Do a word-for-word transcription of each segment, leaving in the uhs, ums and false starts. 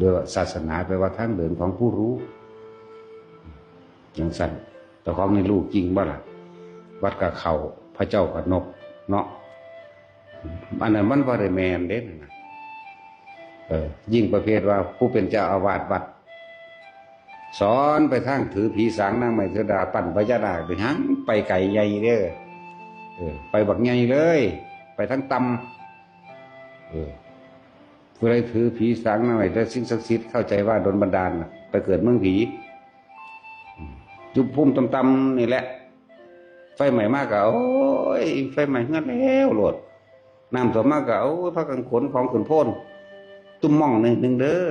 โดยว่าศาสนาแปลว่าทางเดินของผู้รู้ จั่งซั้น เจ้าของนี่รู้จริงบ่ล่ะ วัดกะเข้า พระเจ้ากะนบ เนาะ อันนั้นมันบ่ได้แม่นเด้นั่นน่ะ เออ ยิ่งประเภทว่าผู้เป็นเจ้าอาวาสวัด สอนไปทางถือผีสางนางไม้เทวดา ปั้นพญานาค ไปหัง ไปไกลใหญ่เด้อ เออ ไปบักใหญ่เลย ไปทางต่ำ เออ ผู้ใดถือผีสางนางไม้และสิ่งศักดิ์สิทธิ์ เข้าใจว่าโดนบันดาลน่ะ ไปเกิดเมืองผี อืม อยู่ภูมิต่ำๆนี่แหละ ไฟไหม้มากะ โอ้ย ไฟไหม้เฮือนแล้วโลด น้ำท่วมมากะ โอ้ย พากันขนของขึ้นโพน ตุ้มหม่องหนึ่งหนึ่งเด้อ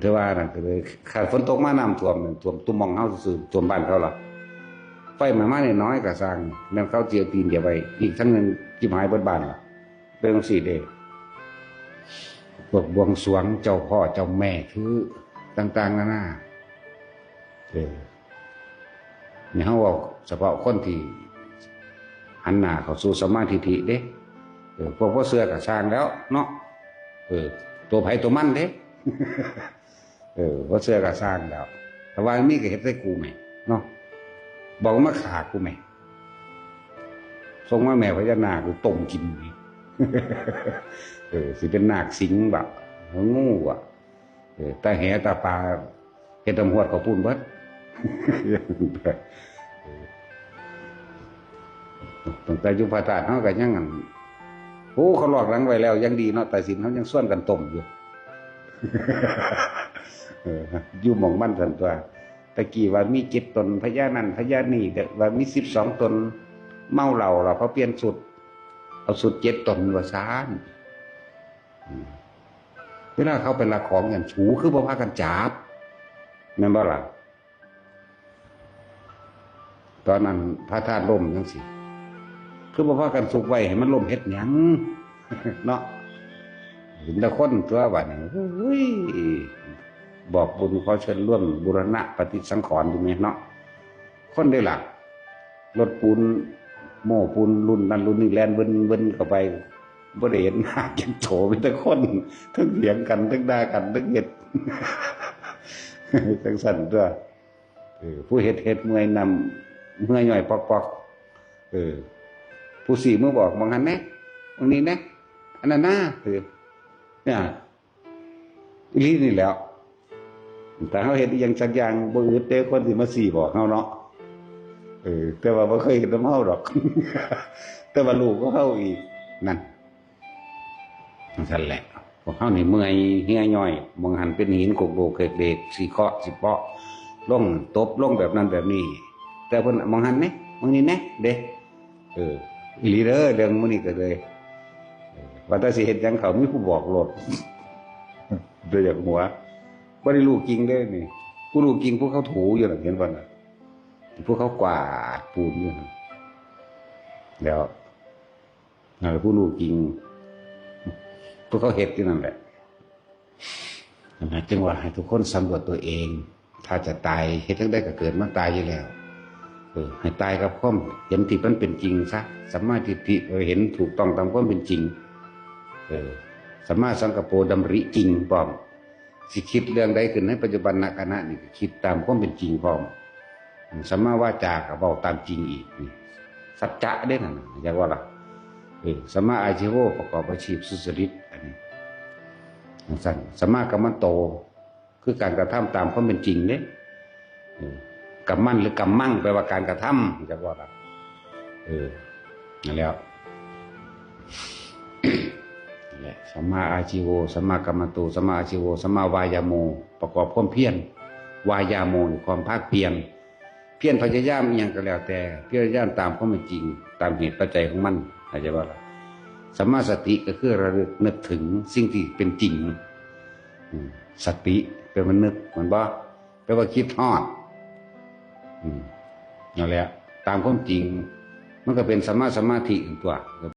ถือว่านั่นก็เลย คันฝนตกมาน้ำท่วมนี่ ท่วมตุ้มหม่องเฮาซื่อๆ ท่วมบ้านเขาล่ะ ไฟไหม้มาน้อยๆกะซ่าง แม่นเขาสิเอาตีนเหยียบไว้ อีกทั้งหนึ่งจิบหายเบิดบ้านล่ะ เป็นจั่งซี้เด้ พวกบวงสรวงเจ้าพ่อเจ้าแม่คือต่างๆนานา เออ นี่เฮาเว้าเฉพาะคนที่หันหน้าเข้าสู่สัมมาทิฏฐิเด้ เออ พวกบ่เชื่อกะซ่างแล้วเนาะ เออ ตัวไผตัวมันเด้ เออ บ่เชื่อกะซ่างแล้ว ถ้าว่ามีกะเฮ็ดใส่กูแหมเนาะ บอกมาฆ่ากูแหม ส่งมาแม่พญานาคกูต้มกินนี่ เออ สิเป็นนาคสิงห์บ่ งูบ่ เออ ตาแหตาปลา เฮ็ดตำฮวดเขาปูนเบิด ตั้งแต่อยู่พระธาตุเฮาก็ยังอัน โอ้ เขาลอกหลังไว้แล้ว ยังดีเนาะ ตาสินเฮายังชวนกันต้มอยู่ เออ อยู่หม่องมันซั่นตั๊ว ตะกี้ว่ามีเจ็ดตน พญานั่นพญานี่ แต่ว่ามีสิบสองตน เมาเหล้าแล้วเขาเปลี่ยนชุด เอาชุดเจ็ดตนว่าซ่าน อืม เวลาเขาไปลักของอย่างสูคือบ่พากันจับ แม่นบ่ล่ะ ตอนนั้นพระธาตุล่มจั่งซี้ คือบ่พากันซุกไว้ให้มันล่มเฮ็ดหยัง เนาะ เห็นแต่คนตั๊วบัดนี้ โอ้ย บอกบุญขอเชิญร่วมบูรณะปฏิสังขรณ์อยู่แม่นเนาะ คนได้ล่ะ รถปูน โม้ปูนรุ่นนั้นรุ่นนี้แล่นเวินๆเข้าไป บ่ได้เห็นหน้าเห็นโฉม มีแต่คน ทั้งเถียงกัน ทั้งด่ากัน ทั้งเฮ็ด จั่งซั้นตั๊ว เออ ผู้เฮ็ดเฮ็ดเมื่อยน้ำ เหื่อย้อยปอกๆ เออ ผู้ซี้มือบอก หม่องหั่นแหน่ หม่องนี้แหน่ อันนั้นนา เออ เนี่ย อีหลีนี่แหล้ว ถ้าเฮาเฮ็ดอิหยังสักอย่างบ่อึดเด้ คนสิมาซี้บอกเฮาเนาะ เออ แต่ว่าบ่เคยเฮ็ดนำเฮาดอก แต่ว่ารู้กว่าเฮาอีก นั่น จั่งซั้นแหละ พวกเฮานี่เมื่อยเหื่อย้อย หม่องหั่นเป็นหินโขกโดกเขกเดก สิเคาะสิเปาะ ลงตบลงแบบนั้นแบบนี้ แต่เพิ่น หม่องหั่นแหน่ หม่องนี้แหน่ เด้ เออ อีหลีเด้อ เรื่องมื้อนี้ก็เลย เออ ว่าแต่สิเฮ็ดหยังเขามีผู้บอกโลด แต่อยากหัว บ่ได้รู้จริงเด้นี่ ผู้รู้จริงผู้เขาถูอยู่น่ะ เห็นบ่น่ะ ผู้เขากวาดปูนอยู่น่ะ แล้ว นั่นแหละผู้รู้จริง ผู้เขาเฮ็ดอยู่นั่นแหละ นะ จึงว่าให้ทุกคนสำรวจตัวเอง ถ้าจะตาย เฮ็ดจั่งใดก็เกิดมาตายอยู่แล้ว เออ ให้ตายกับความเห็นที่มันเป็นจริงซะ สัมมาทิฏฐิ เออ เห็นถูกต้องตามความเป็นจริง เออ สัมมาสังกัปโป ดำริจริงพร้อม สิคิดเรื่องใดขึ้นในปัจจุบันขณะนี่ก็คิดตามความเป็นจริงพร้อม สัมมาวาจาก็เว้าตามจริงอีกนี่ สัจจะเด้นั่นน่ะ อยากว่าล่ะ เออ สัมมาอาชีโว ประกอบอาชีพสุจริต อันนี้ จั่งซั้น สัมมากัมมันโต คือการกระทำตามความเป็นจริงเด้ เออ กัมมันหรือกัมมัง แปลว่าการกระทำ อยากว่าล่ะ เออ นั่นแหละ นั่นแหละ สัมมาอาชีโว สัมมากัมมันโต สัมมาอาชีโว สัมมาวายาโม ประกอบความเพียร วายาโม ความภาคเพียร เพียรพยายามอิหยังก็แล้วแต่ พยายามตามความเป็นจริง ตามเหตุปัจจัยของมัน เข้าใจบ่ล่ะ สัมมาสติก็คือระลึกนึกถึงสิ่งที่เป็นจริง อืม สติแปลว่านึก แม่นบ่ แปลว่าคิดฮอด อืม นั่นแหละ ตามความจริง มันก็เป็นสัมมาสมาธิตั๊ว